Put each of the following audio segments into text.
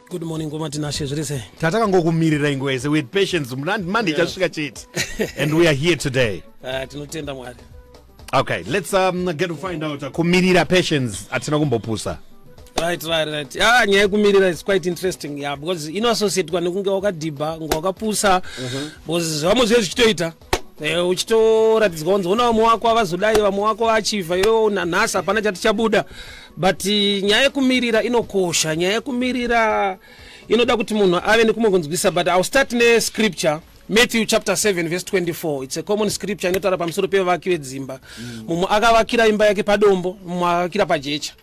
Good morning, Ngoma Tinashe, zviri sei? Tatakangokumirira inguva yese with patience, Monday ichasvika chete, and we are here today. Tinotenda Mwari. Okay, let's get to find out kumirira, patience, hatina kumbopusa. Right. Ah, nyaya yekumirira is quite interesting, yeah, because inoassociatwa nekunge wakadhibha, kunge wakapusa, because zvamwe zviye zvichitoita uchitoratidzwa kunzi ona vamwe wako avazodai, vamwe wako vachivha, iwewo nanhasi hapana chati chabuda. But nyaya yekumirira inokosha. Nyaya yekumirira inoda kuti munhu ave nekumwe kunzwisa. But I'll start nescripture, Matthew chapter 7 verse 24. It's a common scripture inotaura pamusoro pevaki vedzimba. Mumwe akavakira imba yake padombo, mumwe akavakira pajecha.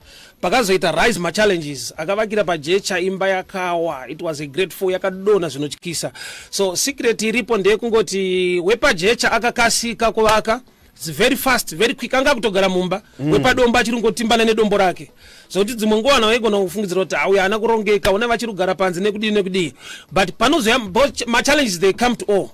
Pakazoita rise machallenges, akavakira pajecha, imba yakawa. It was a great fall, yakadonha zvinotyisa. So secret iripo ndeyekungoti wepajecha akakasika kuvaka. It's very fast, very quick, anga kutogara mumba. Wepadombo achiri kungotimbana nedombo rake, zvokuti dzimwe nguva vanhu vaigona kufungidzira kuti auya haana kurongeka, una vachiri kugara panze, nekudii nekudii. But panozoya machallenges, they come to all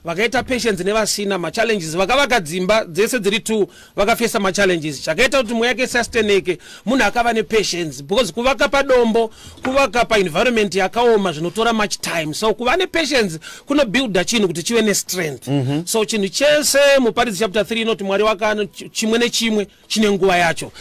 vakaita patience nevasina machallenges. Vakavaka dzimba dzese dziri two vakafesa machallenges. Chakaita kuti mweya yake sustaineke, munhu akava nepatience, because kuvaka padombo, kuvaka paenvironment yakaoma, zvinotora much time. So kuva nepatience kunobuilda chinhu kuti chive nestrength. So chinhu chese, Muparidzi chapter 3 inoti Mwari waka chimwe nechimwe chine nguva yacho.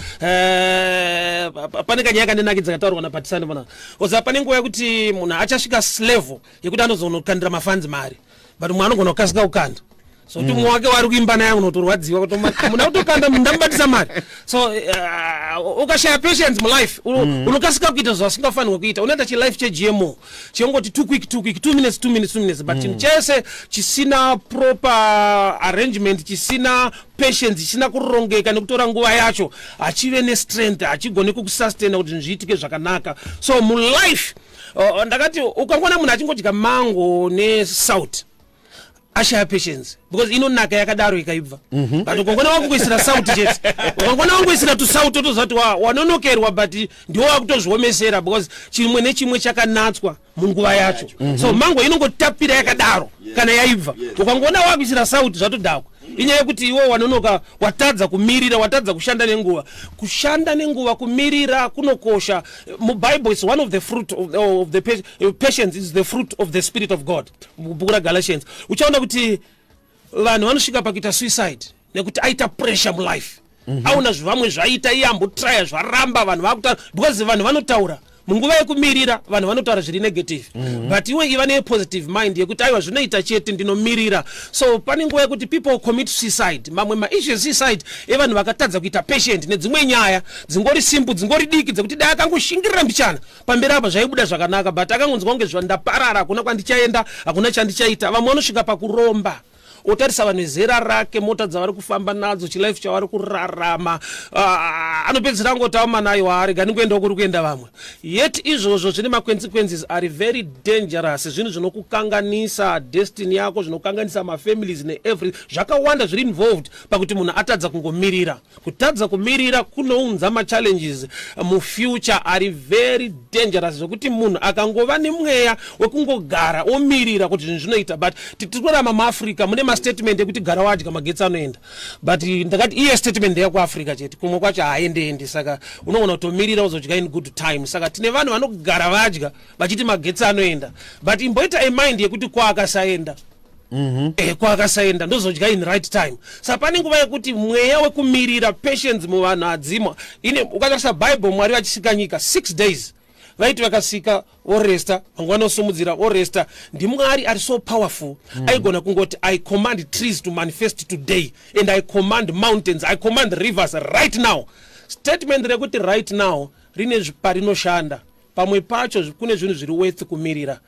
Pane kanyaya kandinakidza kataurwa naPatisani pana oza. Pane nguva yekuti munhu achasvika level yekuti anozonokandira mafanzi mari, but mumwe anogona kukasika kukanda, so kuti mumwe wake wari kuimba naye unotorwadziwa kuti munhu akutokanda, ndamubatisa mari. So ukashaya patience mulife, unokasika kuita zvasingafanirwa kuita. Unoita chilife cheGMO chengoti too quick, too quick, 2 minutes, 2 minutes, 2 minutes. But chinhu chese chisina proper arrangement, chisina patience, chisina kurongeka nekutora nguva yacho, hachive nestrength, hachigoni kukusustaina kuti zvinhu zviitike zvakanaka. So mulife, ndakati ukangoona munhu achingodya mango nesalt, ashaya patience, because inonaka yakadaro ikaibva. But ukangona wakungoisira salt chete, ukangona wangoisira tusalt, otoziva kuti wanonokerwa, but ndiwo wakutozviomesera, because chimwe nechimwe chakanatswa munguva yacho. So mango inongotapira yakadaro kana yaibva. Ukangoona wakuisira salt, zvatodhakwa. Inyaya yekuti iwe wanonoka, watadza kumirira, watadza kushanda nenguva. Kushanda nenguva, kumirira kunokosha. Mubible is one of the fruit of the patience is the fruit of the Spirit of God. Mubhuku raGalatians uchaona kuti vanhu vanosvika pakuita suicide nekuti aita pressure mulife, aona zvivamwe zvaita, iye ambotraya, zvaramba, vanhu vakuta, because vanhu vanotaura. Munguva yekumirira vanhu vanotaura zviri negative, but iwe iva nepositive mind yekuti aiwa, zvinoita chete, ndinomirira. So pane nguva yekuti people commit suicide. Mamwe maissue suicide evanhu vakatadza kuita patient nedzimwe nyaya dzingori simple, dzingori diki, dzekuti dai akangoshingirira mbichana pamberi apa zvaibuda zvakanaka, but akangonzwa kunge zvandaparara, hakuna kwandichaenda, hakuna chandichaita. Vamwe vanosvika pakuromba. Otarisa vanhu vezera rake, mota dzavari kufamba nadzo, chilife chavari kurarama, anopedzisira angoti aumanayo, arega ningoendawo kuri kuenda vamwe. Yet izvozvo zvine maconsequences ari very dangerous, zvinhu zvinokukanganisa destiny yako, zvinokanganisa mafamilies neevery zvakawanda zviri involved pakuti munhu atadza kungomirira. Kutadza kumirira kunounza machallenges mufuture ari very dangerous, zvekuti munhu akangova nemweya wekungogara omirira kuti zvinhu zvinoita. But tiri kurarama muAfrica mune mastatement ekuti gara wadya, magetsi anoenda. But ndakati iye statement ndeyekuAfrica chete, kumwe kwacho haaendeendi. Saka unogona kutomirira uzodya in good time. Saka tine vanhu vanogara vadya vachiti magetsi anoenda, but imboita amind yekuti kwaakasaenda, kwakasaenda ndozodya in right time. Saka pane nguva yekuti mweya wekumirira, patience, muvanhu hadzimo. Ine ukatarisa Bible, Mwari vachisika nyika 6 days, vaiti vakasika voresta, mangwana osumudzira, voresta. NdiMwari ari so powerful, aigona kungoti, "I command trees to manifest today, and I command mountains, I command rivers right now." Statement rekuti "right now" rine parinoshanda. Pamwe pacho kune zvinhu zviri worth kumirira.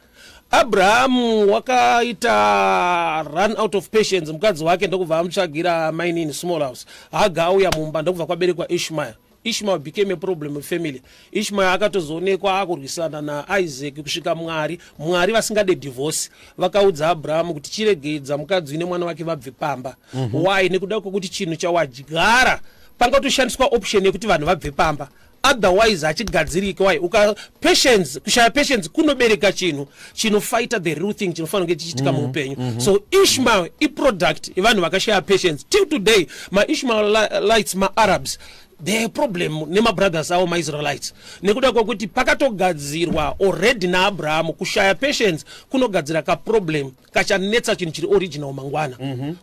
Abrahamu wakaita run out of patience, mukadzi wake ndokubva amutsvagira mainini small house. Haga auya mumba, ndokubva kwaberekwa Ishmael. Ishmael became a problem family. Ishmael akatozoonekwa akurwisana naIsaac kusvika Mwari vasingade divorce vakaudza Abrahamu kuti chiregedza mukadzi nemwana wake vabve pamba. Why? Nekuda kwekuti chinhu chawadyara, pangatoshandiswa option yekuti vanhu vabve pamba, otherwise hachigadziriki. Why? Uka patience, kushaya patience kunobereka chinhu chinofighta the real thing chinofanira kunge chichiitika muupenyu. So Ishmael iproduct yevanhu vakashaya patience. Till today maIshmaelites, maArabs, The problem nemabrothers avo maIsraelites, nekuda kwekuti pakatogadzirwa already naAbrahamu, kushaya patience kunogadzira kaproblem kachanetsa chinhu chiri original mangwana.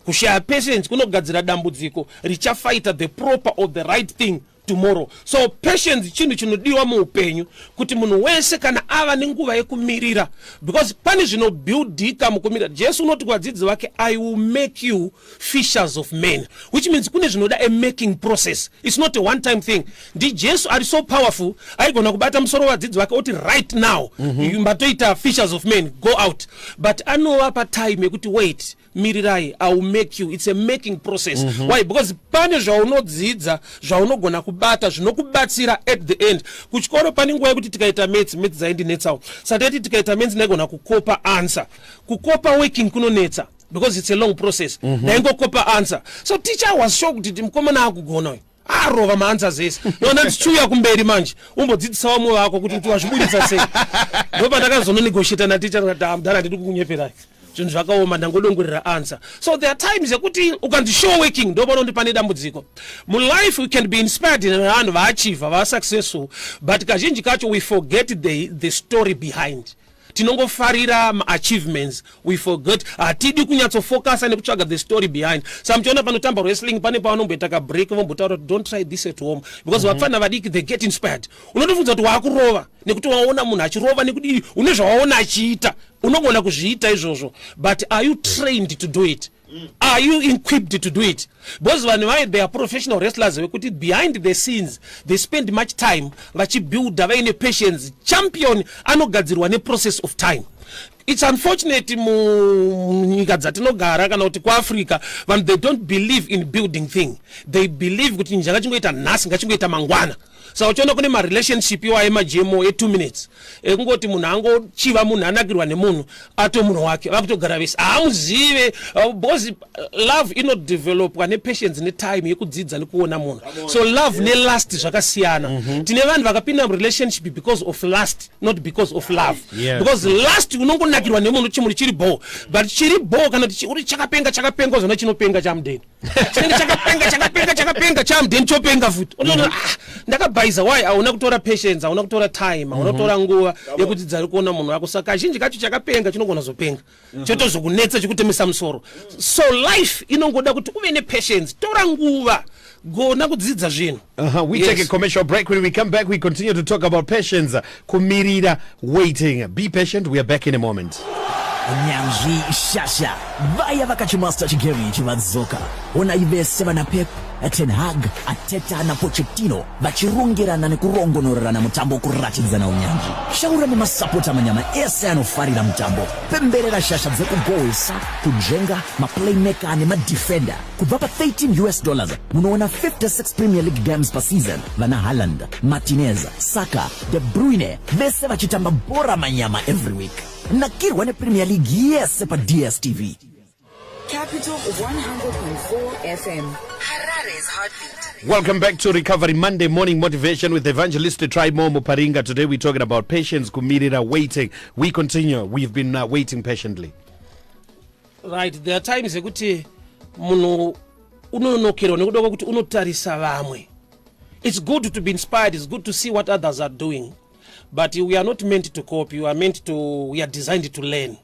Kushaya patience kunogadzira dambudziko richafighta the proper or the right thing tomorrow. So patience chinhu chinodiwa muupenyu, kuti munhu wese kana ava nenguva yekumirira, because pane zvinobuildika mukumirira. Jesu unoti kuvadzidzi vake, "I will make you fishers of men," which means kune zvinoda a making process. It's not a one time thing. NdiJesu ari so powerful, aigona kubata musoro wevadzidzi vake oti, "Right now matoita fishers of men, go out," but anovapa time yekuti, "Wait, mirirai, I will make you." It's a making process. Why? Because pane zvaunodzidza zvaunogona kubata zvinokubatsira at the end. Kuchikoro pane nguva yekuti tikaita maths, maths dzaindinetsawo, satati tikaita maths ndaigona kukopa answer. Kukopa working kunonetsa because it's a long process. Ndaingokopa answer, so teacher was shocked kuti mukomana akugona uyu, arova maanswers ese. Nona tichiuya kumberi manje, umbodzidzisa vamwe vako kuti wazvibudisa sei. Ndopandakazononegotiata naticha, ndikati, "Ah, mudhara, handidi kukunyeperai, zvinhu zvakaoma, ndangodongorera answer." So there are times yekuti ukanzi show working, ndopano kuti pane dambudziko mulife. We can be inspired nevanhu vaachieva, vasuccessful, but kazhinji kacho we forget the story behind. Tinongofarira maachievements, we forget, hatidi kunyatsofocasa nekutsvaga the story behind. Saka muchiona panotamba wrestling, pane pavanomboita kabreak, vombotaura kuti, "Don't try this at home," because vapfana vadiki, they get inspired. Unotofunza kuti waakurova nekuti waona munhu achirova, nekudii, une zvawaona achiita, unogona kuzviita izvozvo. But are you trained to do it? Are you equipped to do it? Because vanhu vai, they are professional wrestlers vekuti behind the scenes they spend much time vachibuilda, vaine patience. Champion anogadzirwa neprocess of time. It's unfortunate, munyika dzatinogara kana kuti kuAfrica, vanhu, they don't believe in building thing. They believe kuti chinhu changachingoita nhasi, ngachingoita mangwana. Saka uchiona kune marelationship iwayo emajemo e2 minutes, ekungoti munhu angochiva munhu, anakirwa nemunhu, ato munhu wake, vakutogara vese, haamuzive, because love inodevelopwa nepatience netime yekudzidza nekuona munhu. So love nelust zvakasiyana. Tine vanhu vakapinda murelationship because of lust, not because of love. Because lust, unongonakirwa nemunhu, chimunhu chiri bo, but chiri bo kana kuti uri chakapenga, chakapenga, uzona chinopenga chamudeni, chinenge chakapenga, chakapenga, chakapenga chamudeni, chopenga futi. Unoona, ah, ndakabhaisa. Why? Hauna kutora patience, hauna kutora time, hauna kutora nguva yekudzidza ari kuona munhu wako. Saka kazhinji kacho chakapenga chinogona zopenga, chotozokunetsa, chikutemesa musoro. So life inongoda kuti uve nepatience, tora nguva, gona kudzidza zvinhu. We take a commercial break. When we come back, we continue to talk about patience. Kumirira, waiting. Be patient. We are back in a moment. Nyanzvi shasha vaya vakachimaster chigame ichi vadzoka. Onai vese vana Pep, Ten Hag, Arteta naPochettino vachirongerana nekurongonorerana mutambo, kuratidzana unyanzvi. Shaura nemasapota manyama ese anofarira mutambo. Pemberera shasha dzekugowesa, kunzvenga, maplaymaker nemadefender. Kubva pa13 US dollars munoona 56 Premier League games paseason, vana Haaland, Martinez, Saka, De Bruyne, vese vachitamba bhora manyama every week. Nakirwa nePremier League yese paDStv. Capital 100.4 FM. Harare's heartbeat. Welcome back to Recovery Monday Morning Motivation with Evangelist Trimo Muparinga. Today we're talking about patience, kumirira, waiting. We continue. We've been waiting patiently. Right, there are times ekuti munhu unonokerwa nekuda kwekuti unotarisa vamwe. It's good to be inspired, it's good to see what others are doing, but we are not meant to copy. We are designed to learn.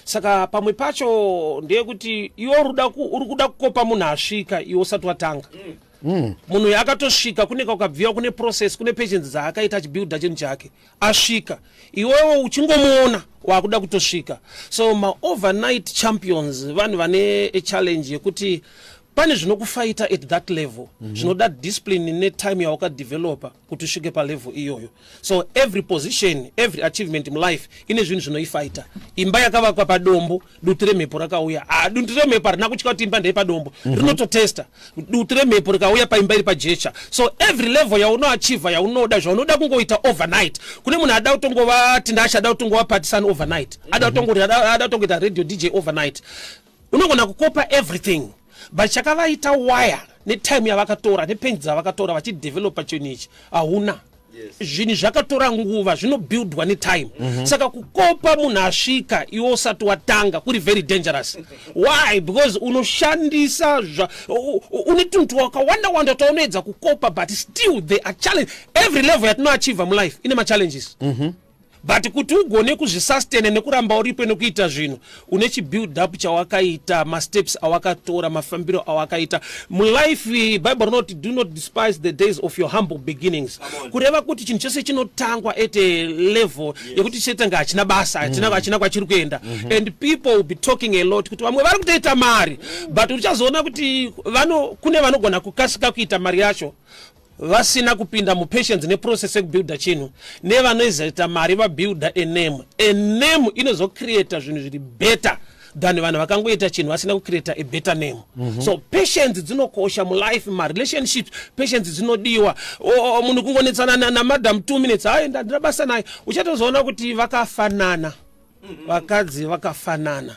Saka pamwe pacho ndeyekuti iwe uri kuda kukopa munhu asvika, iwe usati watanga. Munhu uyu akatosvika kune kwakabviwa, kune process, kune patience dzaakaita achibuilda chinhu chake, asvika. Iwewo uchingomuona, wakuda kutosvika. So maovernight champions, vanhu vane challenge yekuti pane zvinokufaita at that level, zvinoda discipline netime yawakadevelopa kuti usvike palevel iyoyo. So every position, every achievement mulife ine zvinhu zvinoifaita. Imba yakavakwa padombo, dutu remhepo rakauya. Ah, dutu remhepo harina kutya kuti imba ndeyepadombo. Rinototesta. Dutu remhepo rikauya paimba iri pajecha. So every level yaunoachieva, yaunoda, zvaunoda kungoita overnight, kune munhu ada kutongova Tinashe, ada kutongova Partisan overnight, ada kutongoita radio DJ overnight. Unogona kukopa everything, but chakavaita wire netime yavakatora nepatience dzavakatora vachidevelopa chinhu ichi hauna. Zvinhu zvakatora nguva, zvinobuildwa netime. Saka kukopa munhu asvika iwe usati watanga kuri very dangerous. Why? Because unoshandisa une tunhu twakawanda wanda twaunoedza kukopa, but still there are challenge. Every level yatinoachieva mulife ine machallenges. But kuti ugone kuzvisustaina nekuramba uripo nekuita zvinhu, une chibuild up chawakaita, masteps awakatora, mafambiro awakaita mulife. Bible rinoti, "Do not despise the days of your humble beginnings," kureva kuti chinhu chese chinotangwa at a level yekuti chetanga hachina basa, hachina kwachiri kuenda. And people will be talking a lot kuti vamwe vari kutoita mari, but uchazoona kuti kune vanogona kukasika kuita mari yacho vasina kupinda mupatience neprocess yekubuilda chinhu, nevanozoita mari vabuilda a name. A name inozocreata zvinhu zviri better than vanhu vakangoita chinhu vasina kucreata a better name. So patience dzinokosha mulife, marelationships patience dzinodiwa. Munhu kungonetsana namadam 2 minutes, hai, ndandina basa naye. Uchatozoona kuti vakafanana, vakadzi vakafanana.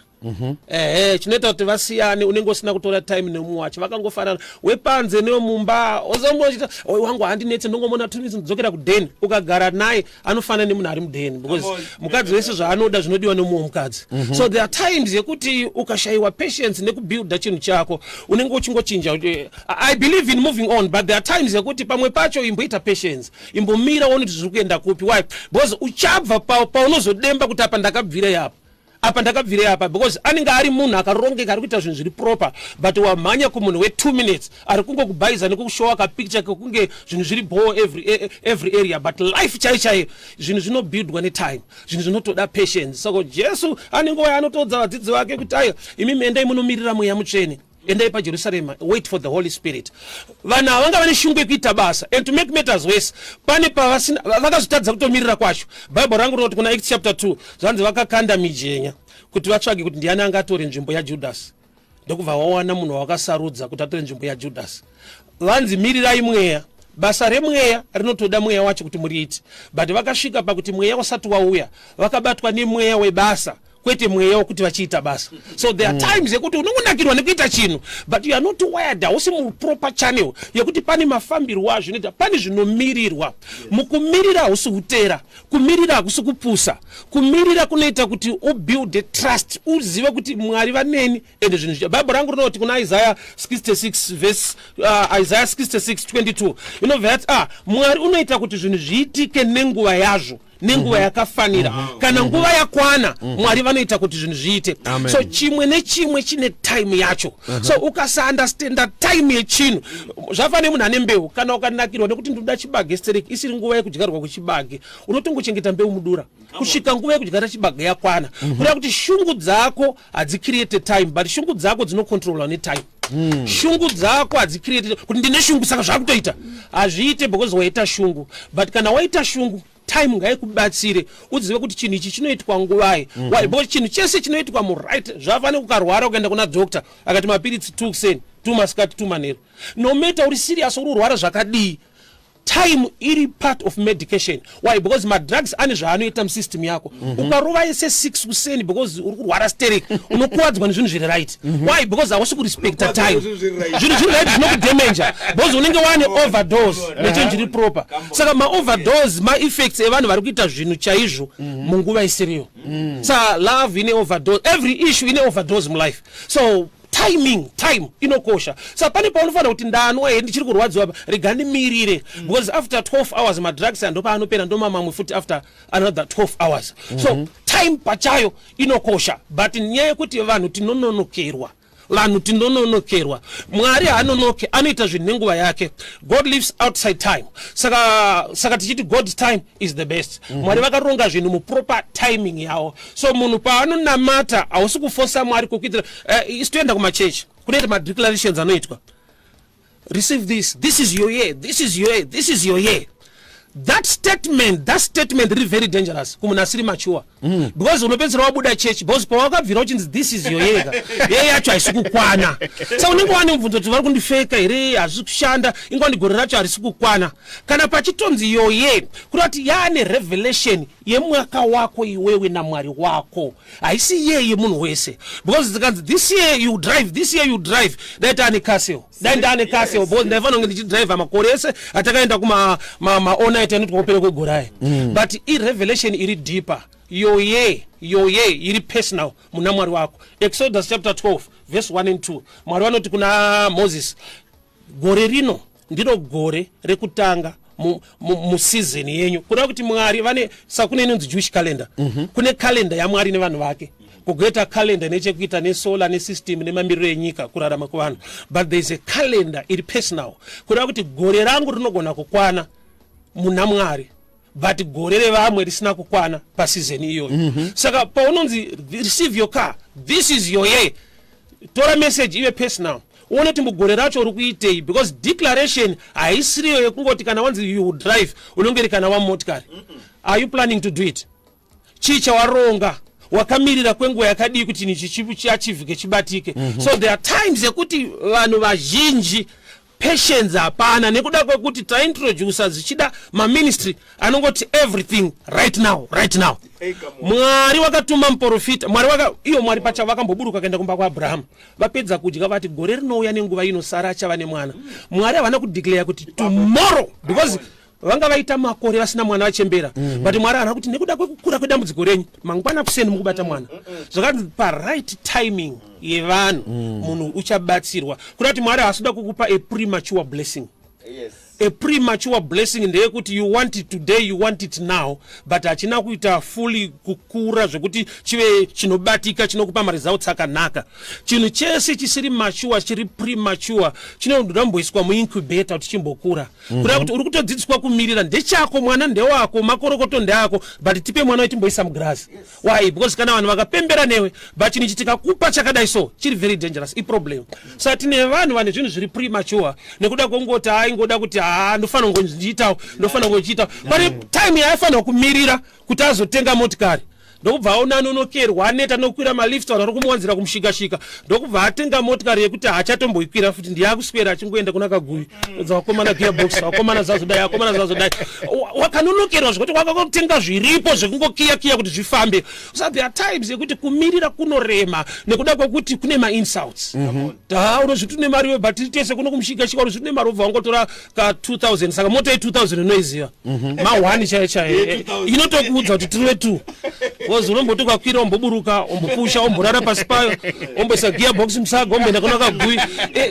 Ehe, chinoita kuti vasiyane, unenge usina kutora time nemumwe wacho. Vakangofanana, wepanze newemumba. Ozongochita, "Oi, wangu handinetse, ndongomona 2 minutes, ndodzokera kudheni." Ukagara naye anofanana nemunhu ari mudheni, because mukadzi wese zvaanoda zvinodiwa nemumwe mukadzi. So there are times yekuti ukashayiwa patience nekubuilda chinhu chako, unenge uchingochinja kuti I believe in moving on, but there are times yekuti pamwe pacho imboita patience, imbomira uone kuti zviri kuenda kupi. Why? Because uchabva paunozodemba kuti apa ndakabvira apa, apa ndakabvira apa, because anenge ari munhu akarongeka, ari kuita zvinhu zviri proper, but wamhanya kumunhu we2 minutes ari kungokubhaiza nekushowa kapicture kekunge zvinhu zviri bho every area. But life chaiyo chaiyo, zvinhu zvinobuildwa netime, zvinhu zvinotoda patience. Saka Jesu anenge waya anotoudza vadzidzi vake kuti, "Aiwa, imi endai munomirira Mweya Mutsvene, endai paJerusarema, wait for the Holy Spirit." Vanhu ava vanga vane shungu yekuita basa, and to make matters worse, pane pavasina vakazotadza kutomirira kwacho. Bhaibheri rangu rinoti kuna Acts chapter 2, zvanzi vakakanda mijenya kuti vatsvage kuti ndiani angatore nzvimbo yaJudhasi, ndokubva wawana munhu wawakasarudza kuti atore nzvimbo yaJudhasi. Vanzi mirirai Mweya. Basa remweya rinotoda mweya wacho kuti muriite, but vakasvika pakuti mweya usati wauya, vakabatwa nemweya webasa, kwete mweya wekuti vachiita basa. So there are times yekuti unongonakirwa nekuita chinhu, but you are not wired, hausi muproper channel yekuti pane mafambirwo azvinoita, pane zvinomirirwa. Mukumirira hausi kutera, kumirira hakusi kupusa. Kumirira kunoita kuti ubuilde trust, uzive kuti Mwari vaneni ende zvinhu. Bhaibheri rangu rinoti kuna Isaiah 66 verse Isaiah 66 22 inobva yati, Mwari unoita kuti zvinhu zviitike nenguva yazvo, nenguva yakafanira. Kana nguva yakwana, Mwari vanoita kuti zvinhu zviite. Amen. So chimwe nechimwe chine time yacho. So ukasaunderstanda time yechinhu, zvafanira munhu ane mbeu. Kana ukanakirwa nekuti ndinoda chibage stereki, isiri nguva yekudyarwa kwechibage, unotongochengeta mbeu mudura kusvika nguva yekudyara chibage yakwana. Kureva kuti shungu dzako hadzicreate time, but shungu dzako dzinocontrolwa netime. Shungu dzako hadzicreate kuti ndine shungu saka zvakutoita hazviite because waita shungu. But kana waita shungu, time ngaikubatsire uzive kuti chinhu ichi chinoitwa nguvai. Why? Because chinhu chese chinoitwa muright. Zvafanira ukarwara ukaenda kuna doctor, akati mapiritsi 2 kuseni, 2 masikati, 2 manheru, no matter uri serious, uri kurwara zvakadii, time iri part of medication. Why? Because madrugs ane zvaanoita musystem yako. Ukarova ese 6 kuseni because uri kurwara sterek, unokuwadzwa nezvinhu zviri right. Why? Because hausi kurespecta time. Zvinhu zviri right. Zvinhu zviri right zvinokudamager because unenge wane overdose nechinhu chiri proper. Saka maoverdose, maeffects evanhu vari kuita zvinhu chaizvo munguva isiriyo. Saka love ine overdose, every issue ine overdose mulife. So timing, time inokosha. Saka pane paunofanira kuti ndanwa here, ndichiri kurwadziwa pa, rega ndimirire, because after 12 hours madrugs andopaanopera, ndomamamwe futi after another 12 hours. So time pachayo inokosha, but nyaya yekuti vanhu tinononokerwa, vanhu tinononokerwa. Mwari haanonoke, anoita zvinhu nenguva yake. God lives outside time. Saka tichiti God's time is the best. Mwari vakaronga zvinhu muproper timing yavo. So munhu paanonamata, hausi kufosa Mwari kukuitira. Isu toenda kumachechi, kunoita madeclarations anoitwa, "Receive this, this is your year, this is your year, this is your year." That statement iri very dangerous kumunhu asiri mature, because unopedzisira wabuda chechi, because pawakabvira uchinzi "This is your year," year yacho haisi kukwana. Saka unenge wane mubvunzo kuti vari kundifeka here, hazvisi kushanda, ingwani gore racho harisi kukwana. Kana pachitonzi your year, kureva kuti yaane revelation yemwaka wako iwewe naMwari wako, haisi year yemunhu wese, because zikanzi "This year you drive, this year you drive," daita ane castle. Dai ndaane castle because ndaifanira kunge ndichidriver makore ese atakaenda kuma ma all night anoti kwakupera kwegore aya. But irevelation iri deeper yoye yoye iri personal muna Mwari wako. Exodus chapter 12 verse 1 and 2, Mwari vanoti kuna Moses, "Gore rino ndiro gore rekutanga museason yenyu." Kureva kuti Mwari vane sakune inonzi Jewish calendar. Kune calendar yaMwari nevanhu vake, kugoita calendar nechekuita nesolar nesystem nemamiriro enyika, kurarama kwevanhu, but there is a calendar iri personal. Kureva kuti gore rangu rinogona kukwana muna Mwari, but gore revamwe risina kukwana paseason iyoyo. Saka paunonzi receive your car, this is your year, tora message ive personal, uone kuti mugore racho uri kuitei, because declaration haisiriyo yekungoti kana wanzi you drive, unenge iri kana wamotikari. Are you planning to do it? Chii chawaronga? Wakamirira kwenguva yakadii kuti chinhu ichi chiachivhike, chibatike? So there are times yekuti vanhu vazhinji patience hapana, nekuda kwekuti taintroduca zvichida maministry anongoti everything right now, right now. Mwari wakatuma muprofita, Mwari waka iyo Mwari pacha vakamboburuka kuenda kumba kwaAbraham. Vapedza kudya vati, "Gore rinouya nenguva ino Sara achava nemwana." Mwari havana kudeclare kuti tomorrow, because vanga vaita makore vasina mwana, vachembera. But Mwari haana kuti nekuda kwekukura kwedambudziko renyu, mangwana kuseni mukubata mwana. Zvakanzi paright timing yevanhu munhu uchabatsirwa. Kuda kuti Mwari haasi kuda kukupa a premature blessing. A premature blessing ndeyekuti you want it today, you want it now, but hachina kuita fully kukura zvekuti chive chinobatika, chinokupa maresults akanaka. Chinhu chese chisiri mature, chiri premature, chinoda kumboiswa muincubator kuti chimbokura. Kureva kuti uri kutodzidziswa kumirira. Ndechako mwana, ndewako, makorokoto ndeako, but tipe mwana wetimboisa mugirazi. Why? Because kana vanhu vakapembera newe, but chinhu ichi tikakupa chakadai, so chiri very dangerous, iproblem. Saka tine vanhu vane zvinhu zviri premature nekuda kwongoti aingoda kuti ha, ndofanira kungondiitawo, ndofanira kungochiitawo. Pane time yaaifanira kumirira kuti azotenga motikari, ndokubva aona anonokerwa, aneta nokukwira malift, vanhu vari kumuwanzira kumushikashika, ndokubva atenga motikari yekuti haachatomboikwira futi, ndiyakuswera achingoenda kuna Kaguvi dzavakomana, gearbox, vakomana zazodai, vakomana zazodai. Wakanonokerwa zvekuti wakakotenga zviripo zvekungokiya kiya kuti zvifambe. So there are times yekuti kumirira kunorema nekuda kwekuti kune mainsults. Ta unozviti une mari we, but tese kuno kumushikashika unozviti une mari, wobva wangotora ka 2000. Saka mota ye2000 unoiziva, ma1 chaiyo chaiyo inotokuudza kuti tiri we2, because unomboti ukakwira, womboburuka, wombopusha, womborara pasi payo, womboisa gearbox musaga, womboenda kuna Kaguvi.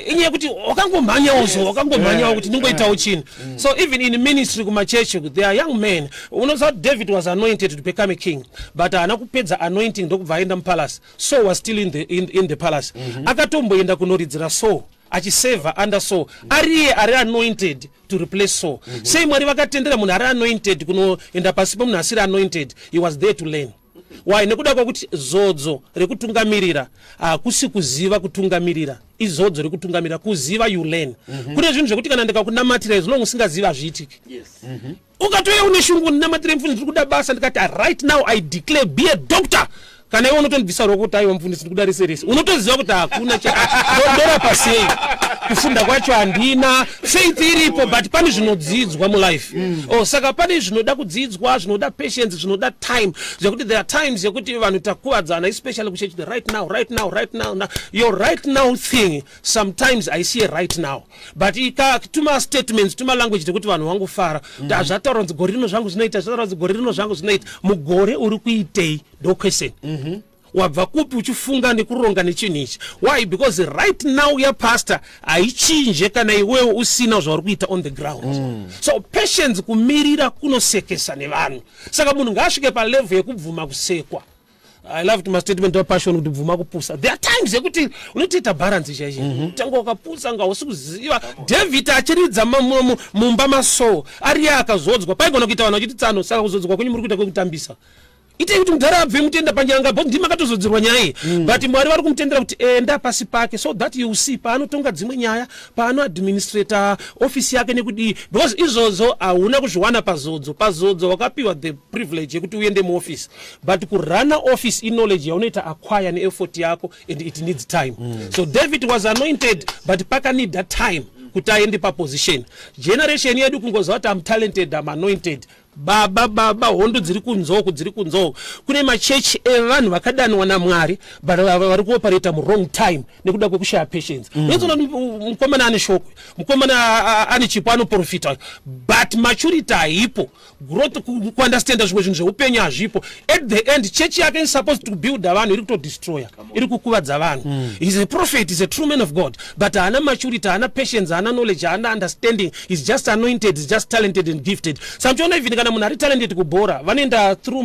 Inyaya yekuti wakangomhanyawo, so wakangomhanyawo kuti ndingoitawo chinhu. So even in ministry, kumachechi, there are young men. Unoziva kuti David was anointed to become a king, but haana kupedza anointing ndokubva aenda mupalace. Saul was still in the palace. Akatomboenda kunoridzira Saul, achiseva under Saul, ariye ari anointed to replace Saul. Sei Mwari vakatendera munhu ari anointed kunoenda pasi pemunhu asiri anointed? He was there to learn. Why? Nekuda kwekuti zodzo rekutungamirira hakusi kuziva kutungamirira. Izodzo rekutungamirira kuziva, you learn. Kune zvinhu zvekuti kana ndikakunamatira, izvo usingazivi, hazviitiki. Ukatouya une shungu, "Ndinamatire mufundisi, ndiri kuda basa," ndikati, "Right now I declare, be a doctor," kana iwe unotondibvisa ruoko kuti, "Aiwa mufundisi, ndikuda rese rese," unotoziva kuti hakuna ndorapa sei, kufunda kwacho handina, faith iripo, but pane zvinodzidzwa mulife. Oh, saka pane zvinoda kudzidzwa, zvinoda patience, zvinoda time, zvekuti there are times yekuti vanhu takuvadzana, especially kuchechi, the right now, right now, right now, now. Your right now thing sometimes I see right now, but ika tuma statements, tuma language tekuti vanhu vangofara kuti hazvataura kunzi gore rino zvangu zvinoita, zvataura kunzi gore rino zvangu zvinoita. Mugore uri kuitei? Ndo question. Wabva kupi uchifunga nekuronga nechinhu ichi? Why? Because right now yapastor haichinje kana iwewe usina zvauri kuita on the ground. So patience, kumirira kunosekesa nevanhu. Saka munhu ngaasvike palevel yekubvuma kusekwa. I love to mastatement wapassion kuti bvuma kupusa. There are times yekuti unotoita balance chaicho. Tanga wakapusa, nga usi kuziva. David achiridza mumba maSaul, ariye akazodzwa, paigona kuita vanhu vachiti, "Tsano, saka kuzodzwa kwenyu muri kuita kwekutambisa. Itei kuti mudhara abve, mutenda panyanga bo ndimi makatozodzerwa nyaya iyi." But Mwari vari kumutendera kuti enda pasi pake so that you see paanotonga dzimwe nyaya, paanoadministrata ofisi yake nekudii, because izvozvo hauna kuzviwana pazodzo. Pazodzo wakapiwa the privilege yekuti uende muoffice, but kurana office iknowledge yaunoita acquire neeffort yako, and it needs time. So David was anointed, but pakanida time kuti aende paposition. Generation yedu kungoziva kuti am talented, am anointed. Baba baba hondo dziri kunzoku dziri kunzoku kune machechi evanhu vakadanwa namwari but vari kuoperata muwrong time nekuda kwekushaya patience. Unozoona mukomana ane shoko, mukomana ane chipo, anoprofita, but maturity haipo, growth, kuunderstanda zvimwe zvinhu zveupenyu hazvipo. At the end, chechi yake is supposed to build vanhu, iri kutodestroya, iri kukuvadza vanhu. He's a prophet, he's a true man of God, but haana maturity, haana patience, haana knowledge, haana understanding. He's just anointed, he's just talented and gifted. Samuchiona, even kana munhu ari talented kubhora, vanoenda through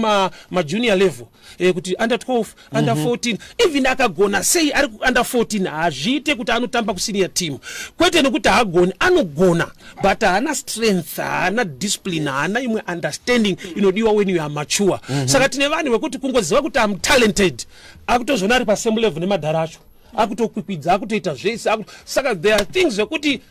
majunior level, kuti under 12, under 14. Even akagona sei ari under 14, hazviite kuti anotamba kusenior team. Kwete nekuti haagoni, anogona, but haana strength, haana discipline, haana imwe understanding inodiwa when you are mature. Saka tine vanhu vekuti kungoziva kuti am talented, akutozoona ari pasame level nemadhara acho, akutokwikwidza, akutoita zvese. Saka there are things zvekuti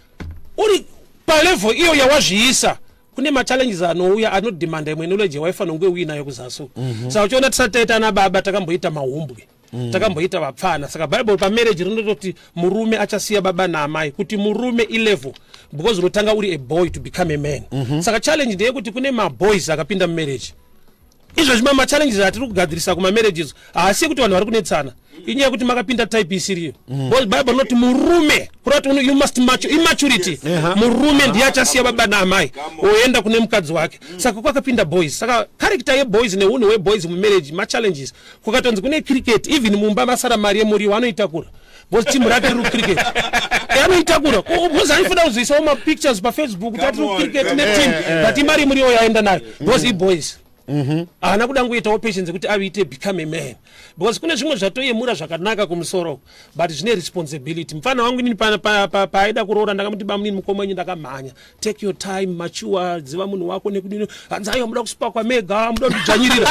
uri palevel iyo yawazviisa, kune machallenges anouya anodemanda imwe knowledge yawaifanira kunge uinayo kuzasi. Saka uchiona tisati taita ana baba, takamboita mahumbwe, takamboita vapfana. Saka Bhaibheri pamarriage rinototi murume achasiya baba naamai, kuti murume ilevel, because unotanga uri a boy to become a man. Saka challenge ndeyekuti kune maboys akapinda mumarriage izvozvi. Machallenges atiri kugadzirisa kumamarriages haasi ekuti vanhu vari kunetsana, inyaya yekuti makapinda type isiriyo, because Bible rinoti murume, kurati you must mature, immaturity. Murume ndiye achasiya baba naamai, oenda kune mukadzi wake. Saka kwakapinda boys. Saka character yeboys neunhu hweboys mumarriage, machallenges. Kukatonzi kune cricket, even mumba masara mari yemuriwo, anoitakura because timu rake riri kucricket. Anoitakura because aifanira kuzoisawo mapictures paFacebook kuti atiri kucricket neteam, but imari yemuriwo yaenda nayo because iboys. Haana kuda ngoitawo patience yekuti aite become a man, because kune zvimwe zvatoyemura zvakanaka kumusoro, but zvine responsibility. Mufana wangu inini paaida kuroora, ndakamuti, "Bamunini, mukoma wenyu ndakamhanya. Take your time, mature, ziva munhu wako nekudini." Hanzi, "Aiwa, muda kusipakwa mega, muda kutidzvanyirira."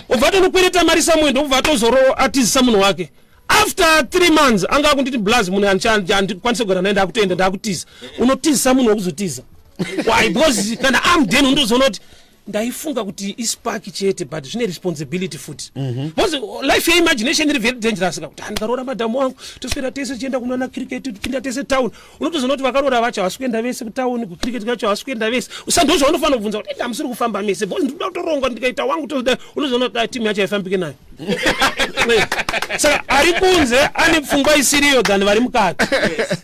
Ubva atonokwereta mari samwe, ndobva atozoro atizisa munhu wake. After 3 months anga akunditi, "Blaz, munhu handikwanisi kugara naye, ndakutoenda, ndakutiza." Unotizisa munhu wekuzotiza, why? Because kana amden undozoona kuti ndaifunga kuti ispark chete, but zvine responsibility futi, because life yeimagination iri very dangerous ka, kuti ndikaroora madhamu wangu, toswera tese tichienda kunoona cricket, tipinda tese town. Unotozoona kuti vakaroora vacho havasi kuenda vese kutown, kucricket kacho havasi kuenda vese. Saka ndozvaunofanira kubvunza kuti, "Enda, hamusiri kufamba mese?" Because ndikuda kutoronga, ndikaita wangu tozoda. Unozoona kuti timu yacho haifambike nayo. Saka ari kunze ane pfungwa isiriyo than vari mukati.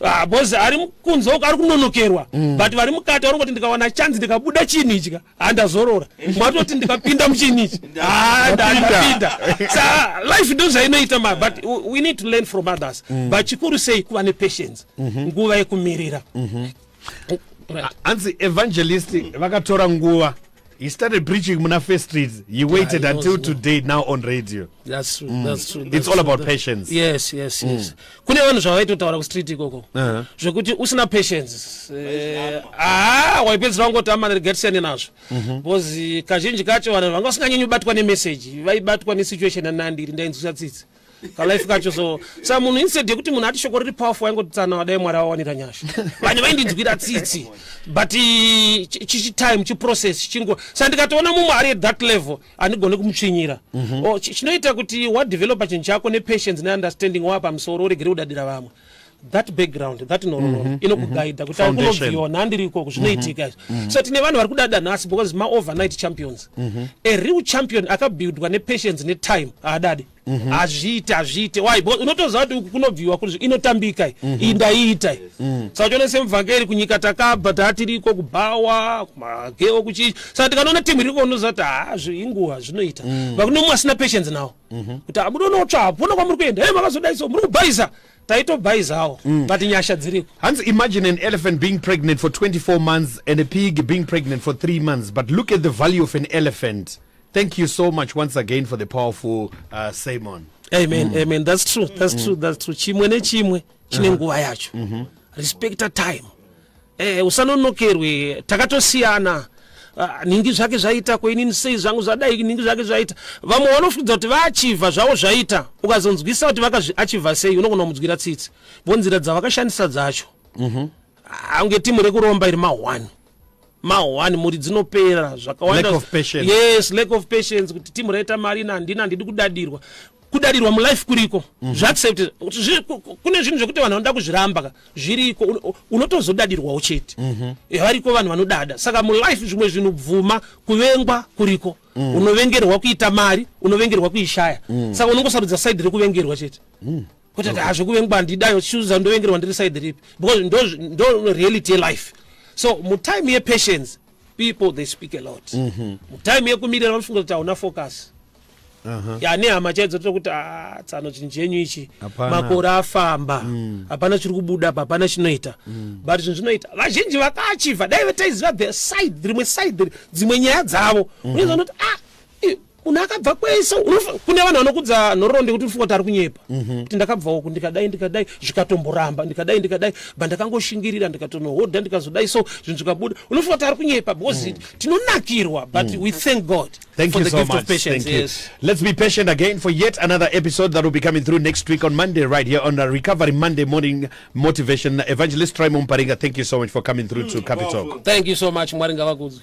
Ah, because ari kunze uko ari kunonokerwa, but vari mukati vari kuti, "Ndikawana chanzi ndikabuda chinhu ichi ka, handazorora." Mwatoti, "Ndikapinda muchinhu ichi, ndapinda." Sa life ndo zvainoita ma, but we need to learn from others. But chikuru sei kuva nepatience, nguva yekumirira. Right. Hanzi evangelist vakatora nguva. He started preaching muna First Street. He waited Yeah, he until today, now on radio. That's true, that's true, It's that's all true. about patience. Yes, kune vanhu zvavaitotaura kustreet ikoko zvekuti usina patience, waipedzisira wangoti, "Amana, regatisiyane nazvo," because kazhinji kacho vanhu vanga vasinganyanyi kubatwa nemeseji, vaibatwa nesituation yanandiri. Ndainzwisa tsitsi kalife kacho. So sa munhu, instead yekuti munhu ati shoko riri powerful, waingoti, "Tsana, wadai Mwari awawanira nyasha." Vanhu vaindinzwira tsitsi, but chichitime, chiprocess chingo. Sa ndikatoona mumwe ari at that level, handigoni kumutsvinyira. Chinoita kuti wadevelopa chinhu chako nepatience neunderstanding, waa pamusoro, uregere kudadira vamwe. That background, that nhoroondo inokugaidha kuti Foundation. kunobviwa nhandiri ikoko zvinoitika izvi. So tine vanhu vari kudada nhasi because maovernight champions. A real champion akabuildwa nepatience netime haadadi, hazviite, hazviite. Why? Because unotoziva kuti uku kunobviwa, inotambika iyi, ndaiita iyi. Saka uchiona semuvhangeri kunyika takabva, tatiriko kubhawa, kumageo, kuchii. Saka tikanoona timu iriko, unoziva kuti ha, inguva zvinoita. But kune mumwe asina patience nawo, kuti amudonotsva, hapuna kwamuri kuenda, e makazodai, so muri kubhaisa, taitobhaizawo, but nyasha dziriko. Hanzi, imagine an elephant being pregnant for 24 months and a pig being pregnant for 3 months. But look at the value of an elephant. Thank you so much once again for the powerful sermon. Amen, amen. That's true, that's true, that's true. Chimwe nechimwe chine nguva yacho. Respecta time, usanonokerwe. Takatosiyana. Ah, ningi zvake zvaita, koinini sei zvangu zvadai, ningi zvake zvaita. Vamwe vanofudza kuti vaachivha zvavo zvaita. Ukazonzwisa kuti vakazviachivha sei, unogona kumudzwira tsitsi bo nzira dzavakashandisa dzacho. Ange timu rekuromba iri ma1 ma1, mhuri dzinopera zvakawanda. Lack of patience. Yes, lack of patience, kuti timu raita mari, ina handina, handidi kudadirwa. Kudadirwa mulife kuriko. Zvaaccept kune zvinhu zvekuti vanhu vanoda kuzviramba ka, zviriko. Unotozodadirwawo chete. Variko vanhu vanodada. Saka mulife zvimwe zvinhu, bvuma kuvengwa kuriko. Unovengerwa kuita mari, unovengerwa kuishaya. Saka unongosarudza side rekuvengerwa chete, kuti ati hazvekuvengwa handidayo, chuza ndovengerwa ndiri side ripi, because ndo reality yelife. So mutime yepatience, people, they speak a lot. Mutime yekumirira, vanofunga kuti hauna focus. Ya, nehama chaidzo tokuti, "Ah, tsano, chinhu chenyu ichi." Hapana. Makore afamba, hapana chiri kubuda apa, hapana chinoita. But zvinhu zvinoita, vazhinji vakaachivha, dai taiziva the side, rimwe side, dzimwe nyaya dzavo, unoziva unoti, ah, munhu akabva kwese. Kune vanhu vanokudza nhoroondo yekuti ufunga kuti ari kunyepa, kuti ndakabva uku, ndikadai, ndikadai, zvikatomboramba, ndikadai, ndikadai, ba ndakangoshingirira, ndikatonohodha, ndikazodai, so zvinhu zvikabuda. Unofunga kuti ari kunyepa because tinonakirwa. But we thank God Thank for you the so gift much. of patience. Thank you. Yes. Let's be patient again for yet another episode that will be coming through next week on Monday, right here on the Recovery Monday Morning Motivation. Evangelist Trymon Paringa, thank you so much for coming through to Capitalk. Thank you so much. Mwari ngavakudzwe.